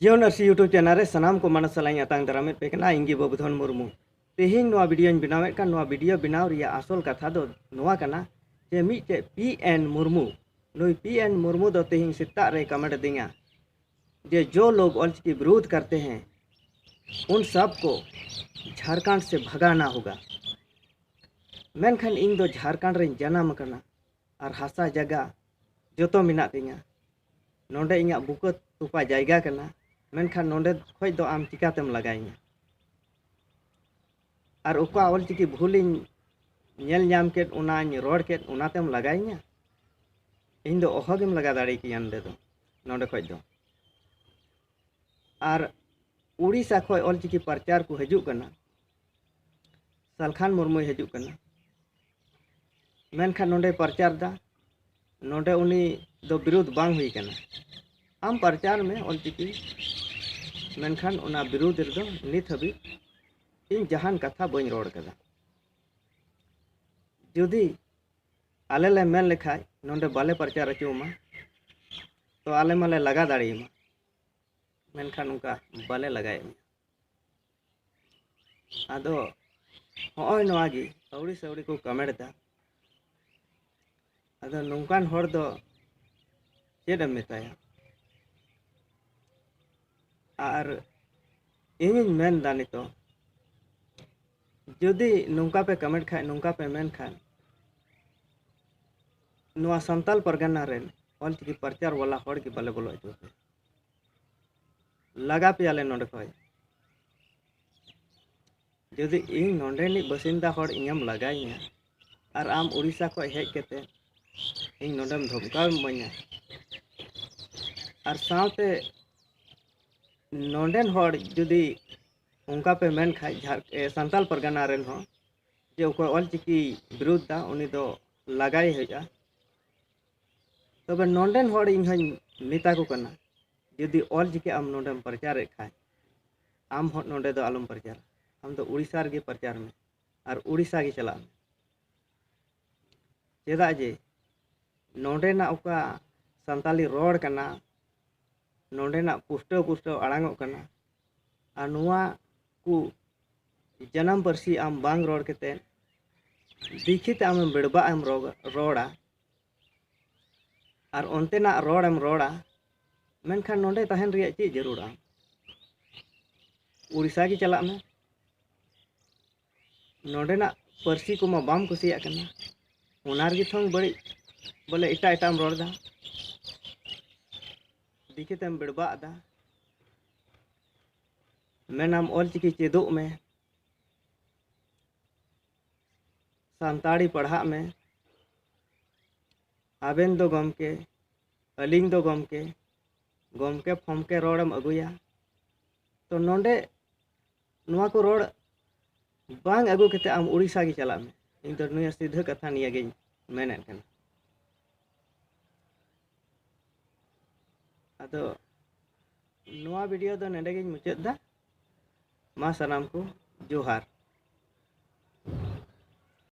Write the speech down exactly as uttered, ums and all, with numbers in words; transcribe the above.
ᱡᱤᱭᱚᱱ ᱟᱹᱨᱥᱤ YouTube channel ᱨᱮ ᱥᱟᱱᱟᱢ ᱠᱚ ᱢᱟᱱᱚᱛ ᱥᱟᱞᱟᱜ ᱤᱧ ᱟᱛᱟᱝ ᱫᱟᱨᱟᱢᱮᱫ ᱯᱮ ᱠᱟᱱᱟ᱾ ᱤᱧ ᱜᱮ ᱵᱟᱹᱵᱩᱫᱷᱚᱱ ᱢᱩᱨᱢᱩ᱾ ᱛᱮᱦᱮᱧ ᱱᱚᱣᱟ ᱵᱷᱤᱰᱤᱭᱳᱧ ᱵᱮᱱᱟᱣᱮᱫ ᱠᱟᱱ, ᱱᱚᱣᱟ ᱵᱷᱤᱰᱤᱭᱳ ᱵᱮᱱᱟᱣ ᱨᱮᱭᱟᱜ ᱟᱥᱚᱞ ᱠᱟᱛᱷᱟ ᱫᱚ ᱱᱚᱣᱟ ᱠᱟᱱᱟ ᱡᱮ ᱢᱤᱫᱴᱮᱡ ᱯᱤ ᱮᱱ ᱢᱩᱨᱢᱩ, ᱱᱩᱭ ᱯᱤ ᱮᱱ ᱢᱩᱨᱢᱩ ᱫᱚ ᱛᱮᱦᱮᱧ ᱥᱮᱛᱟᱜ ᱨᱮᱭ ᱠᱚᱢᱮᱱᱴ ᱟᱹᱫᱤᱧᱟ ᱡᱮ ᱡᱚ ᱞᱳᱜ ᱚᱞᱪᱤᱠᱤ ᱵᱤᱨᱳᱫᱷ ᱠᱟᱨᱛᱮ ᱦᱮᱸ ᱩᱱ ᱥᱚᱵ ᱠᱚ ᱡᱷᱟᱨᱠᱷᱚᱸᱰ ᱥᱮ ᱵᱷᱟᱜᱟᱱᱟ ᱦᱳᱜᱟ᱾ ᱢᱮᱱᱠᱷᱟᱱ ᱤᱧ ᱫᱚ ᱡᱷᱟᱨᱠᱷᱚᱸᱰ ᱨᱮᱧ ᱡᱟᱱᱟᱢ ᱟᱠᱟᱱᱟ ᱟᱨ ᱦᱟᱥᱟ ᱡᱟᱭᱜᱟ ᱡᱚᱛᱚ ᱢᱮᱱᱟᱜ ᱛᱤᱧᱟ᱾ ᱱᱚᱰᱮ ᱤᱧᱟᱹᱜ ᱵᱩᱠᱟᱹ ᱛᱚᱯᱟ ᱡᱟᱭᱜᱟ ᱠᱟᱱᱟ, ᱢᱮᱱᱠᱷᱟᱱ ᱱᱚᱰᱮ ᱠᱷᱚᱡ ᱫᱚ ᱟᱢ ᱪᱤᱠᱟᱛᱮᱢ ᱞᱟᱜᱟᱭᱤᱧᱟ? ᱟᱨ ᱚᱠᱟ ᱚᱞᱪᱤᱠᱤ ᱵᱷᱩᱞᱤᱧ ᱧᱮᱞ ᱧᱟᱢ ᱠᱮᱫ, ᱚᱱᱟᱧ ᱨᱚᱲ ᱠᱮᱫ, ᱚᱱᱟᱛᱮᱢ ᱞᱟᱜᱟᱭᱤᱧᱟ? ᱤᱧ ᱫᱚ ᱚᱦᱚᱜᱮᱢ ᱞᱟᱜᱟ ᱫᱟᱲᱮ ᱠᱮᱭᱟ ᱱᱚᱰᱮ ᱫᱚ, ᱱᱚᱰᱮ ᱠᱷᱚᱡ ᱫᱚ᱾ ᱟᱨ ᱩᱲᱤᱥᱥᱟ ᱠᱷᱚᱡ ᱚᱞᱪᱤᱠᱤ ᱯᱨᱚᱪᱟᱨ ᱠᱚ ᱦᱤᱡᱩᱜ ᱠᱟᱱᱟ, ᱥᱟᱞᱠᱷᱟᱱ ᱢᱩᱨᱢᱩᱭ ᱦᱤᱡᱩᱜ ᱠᱟᱱᱟ, ᱢᱮᱱᱠᱷᱟᱱ ᱱᱚᱰᱮ ᱯᱨᱚᱪᱟᱨ ᱫᱟ, ᱱᱚᱰᱮ ᱩᱱᱤ ᱫᱚ ᱵᱤᱨᱳᱫᱷ ᱵᱟᱝ ᱦᱩᱭ ᱠᱟᱱᱟ᱾ ᱟᱢ ᱯᱨᱚᱪᱟᱨ ᱢᱮ ᱚᱞᱪᱤᱠᱤ, ᱢᱮᱱᱠᱷᱟᱱ ᱚᱱᱟ ᱵᱤᱨᱳᱫᱷ ᱨᱮᱫᱚ ᱱᱤᱛ ᱦᱟᱹᱵᱤᱡ ᱤᱧ ᱡᱟᱦᱟᱱ ᱠᱟᱛᱷᱟ ᱵᱟᱹᱧ ᱨᱚᱲ ᱠᱟᱫᱟ᱾ ᱡᱩᱫᱤ ᱟᱞᱮ ᱞᱮ ᱢᱮᱱ ᱞᱮᱠᱷᱟᱡ ᱱᱚᱰᱮ ᱵᱟᱞᱮ ᱯᱨᱚᱪᱟᱨ ᱦᱚᱪᱚᱣᱟᱢᱟ, ᱛᱚ ᱟᱞᱮ ᱢᱟᱞᱮ ᱞᱟᱜᱟ ᱫᱟᱲᱮᱭᱟᱢᱟ, ᱢᱮᱱᱠᱷᱟᱱ ᱚᱱᱠᱟ ᱵᱟᱞᱮ ᱞᱟᱜᱟᱭᱮᱫ ᱢᱮᱭᱟ᱾ ᱟᱫᱚ ᱦᱚᱸᱜᱼᱚᱭ ᱱᱚᱣᱟ ᱜᱮ ᱟᱹᱣᱲᱤ ᱥᱟᱹᱣᱲᱤ ᱠᱚ ᱠᱚᱢᱮᱱᱴ ᱮᱫᱟ᱾ ᱟᱫᱚ ᱱᱚᱝᱠᱟᱱ ᱦᱚᱲ ᱫᱚ ᱪᱮᱫ ᱮᱢ ᱢᱮᱛᱟᱭᱟ? ᱟᱨ ᱤᱧᱤᱧ ᱢᱮᱱᱫᱟ ᱱᱤᱛᱚᱜ, ᱡᱩᱫᱤ ᱱᱚᱝᱠᱟ ᱯᱮ ᱠᱚᱢᱮᱱᱴ ᱠᱷᱟᱡ, ᱱᱚᱝᱠᱟ ᱯᱮ ᱢᱮᱱ ᱠᱷᱟᱱ, ᱱᱚᱣᱟ ᱥᱟᱱᱛᱟᱞ ᱯᱟᱨᱜᱟᱱᱟ ᱨᱮᱱ ᱚᱞᱪᱤᱠᱤ ᱯᱨᱚᱪᱟᱨ ᱵᱟᱞᱟ ᱦᱚᱲ ᱜᱮ ᱵᱟᱞᱮ ᱵᱚᱞᱚ ᱦᱚᱪᱚ ᱟᱯᱮᱭᱟ᱾ ᱞᱟᱜᱟ ᱯᱮᱭᱟᱞᱮ ᱱᱚᱰᱮ ᱠᱷᱚᱡ᱾ ᱡᱩᱫᱤ ᱤᱧ ᱱᱚᱰᱮᱱᱤᱡ ᱵᱟᱥᱤᱱᱫᱟ ᱦᱚᱲ ᱤᱧᱮᱢ ᱞᱟᱜᱟᱭᱤᱧᱟ ᱟᱨ ᱟᱢ ᱩᱲᱤᱥᱥᱟ ᱠᱷᱚᱡ ᱦᱮᱡ ᱠᱟᱛᱮ ᱤᱧ ᱱᱚᱰᱮᱢ ᱫᱷᱚᱢᱠᱟᱣ ᱤᱢᱟᱹᱧᱟ, ᱟᱨ ᱥᱟᱶᱛᱮ ᱱᱚᱰᱮᱱ ᱦᱚᱲ ᱡᱩᱫᱤ ᱚᱱᱠᱟ ᱯᱮ ᱢᱮᱱ ᱠᱷᱟᱡ, ᱡᱷᱟᱲ-, ᱮ, ᱥᱟᱱᱛᱟᱞ ᱯᱟᱨᱜᱟᱱᱟ ᱨᱮᱱ ᱦᱚᱸ, ᱡᱮ ᱚᱠᱚᱭ ᱚᱞᱪᱤᱠᱤ ᱵᱤᱨᱳᱫᱷ ᱫᱟ ᱩᱱᱤ ᱫᱚ ᱞᱟᱜᱟᱭᱮ ᱦᱩᱭᱩᱜᱼᱟ, ᱛᱚᱵᱮ ᱱᱚᱰᱮᱱ ᱦᱚᱲ ᱤᱧ ᱦᱚᱧ ᱢᱮᱛᱟ ᱠᱚ ᱠᱟᱱᱟ, ᱡᱩᱫᱤ ᱚᱞᱪᱤᱠᱤ ᱟᱢ ᱱᱚᱰᱮᱢ ᱯᱨᱚᱪᱟᱨᱮᱫ ᱠᱷᱟᱡ, ᱟᱢ ᱦᱚᱸ ᱱᱚᱰᱮ ᱫᱚ ᱟᱞᱚᱢ ᱯᱨᱚᱪᱟᱨᱟ, ᱟᱢ ᱫᱚ ᱩᱲᱤᱥᱥᱟ ᱨᱮᱜᱮ ᱯᱨᱚᱪᱟᱨ ᱢᱮ ᱟᱨ ᱩᱲᱤᱥᱥᱟ ᱜᱮ ᱪᱟᱞᱟᱜ ᱢᱮ᱾ ᱪᱮᱫᱟᱜ ᱡᱮ ᱱᱚᱰᱮᱱᱟᱜ ᱚᱠᱟ ᱥᱟᱱᱛᱟᱞᱤ ᱨᱚᱲ ᱠᱟᱱᱟ, ᱱᱚᱰᱮᱱᱟᱜ ᱯᱩᱥᱴᱟᱹᱣ ᱯᱩᱥᱴᱟᱹᱣ ᱟᱲᱟᱝᱚᱜ ᱠᱟᱱᱟ᱾ ᱟᱨ ᱱᱚᱣᱟ ᱠᱚ ᱡᱟᱱᱟᱢ ᱯᱟᱹᱨᱥᱤ ᱟᱢ ᱵᱟᱝ ᱨᱚᱲ ᱠᱟᱛᱮ ᱫᱤᱠᱷᱤ ᱛᱮ ᱟᱢᱮᱢ ᱵᱮᱲᱵᱟᱜ ᱮᱢ ᱨᱚᱜ-, ᱨᱚᱲᱟ, ᱟᱨ ᱚᱱᱛᱮᱱᱟᱜ ᱨᱚᱲᱮᱢ ᱨᱚᱲᱟ, ᱢᱮᱱᱠᱷᱟᱱ ᱱᱚᱰᱮ ᱛᱟᱦᱮᱱ ᱨᱮᱭᱟᱜ ᱪᱮᱫ ᱡᱟᱹᱨᱩᱲ ᱟᱢ? ᱩᱲᱤᱥᱥᱟ ᱜᱮ ᱪᱟᱞᱟᱜ ᱢᱮ᱾ ᱱᱚᱰᱮᱱᱟᱜ ᱯᱟᱹᱨᱥᱤ ᱠᱚᱢᱟ ᱵᱟᱢ ᱠᱩᱥᱤᱭᱟᱜ ᱠᱟᱱᱟ, ᱚᱱᱟ ᱨᱮᱜᱮ ᱛᱷᱚᱝ ᱵᱟᱹᱲᱤᱡ, ᱵᱚᱞᱮ ᱮᱴᱟᱜ ᱮᱴᱟᱜ ᱮᱢ ᱨᱚᱲ ᱮᱫᱟ, ᱫᱤᱠᱷᱤ ᱛᱮᱢ ᱵᱮᱲᱵᱟᱜ ᱮᱫᱟ᱾ ᱢᱮᱱᱟᱢ ᱚᱞ ᱪᱤᱠᱤ ᱪᱮᱫᱚᱜ ᱢᱮ, ᱥᱟᱱᱛᱟᱲᱤ ᱯᱟᱲᱦᱟᱜ ᱢᱮ, ᱟᱵᱮᱱ ᱫᱚ ᱜᱚᱢᱠᱮ, ᱟᱹᱞᱤᱧ ᱫᱚ ᱜᱚᱢᱠᱮ, ᱜᱚᱢᱠᱮ ᱯᱷᱚᱢᱠᱮ ᱨᱚᱲᱮᱢ ᱟᱹᱜᱩᱭᱟ᱾ ᱛᱚ ᱱᱚᱰᱮ ᱱᱚᱣᱟ ᱠᱚ ᱨᱚᱲ ᱵᱟᱝ ᱟᱹᱜᱩ ᱠᱟᱛᱮ ᱟᱢ ᱩᱲᱤᱥᱥᱟ ᱜᱮ ᱪᱟᱞᱟᱜ ᱢᱮ᱾ ᱤᱧ ᱫᱚ ᱱᱤᱭᱟᱹ ᱥᱤᱫᱷᱟᱹ ᱠᱟᱛᱷᱟ ᱱᱤᱭᱟᱹ ᱜᱤᱧ ᱢᱮᱱᱮᱫ ᱠᱟᱱᱟ᱾ ᱟᱫᱚ ᱱᱚᱣᱟ ᱵᱷᱤᱰᱤᱭᱳ ᱫᱚ ᱱᱚᱰᱮ ᱜᱤᱧ ᱢᱩᱪᱟᱹᱫ ᱮᱫᱟ᱾ ᱢᱟ ᱥᱟᱱᱟᱢ ᱠᱚ ᱡᱚᱦᱟᱨ᱾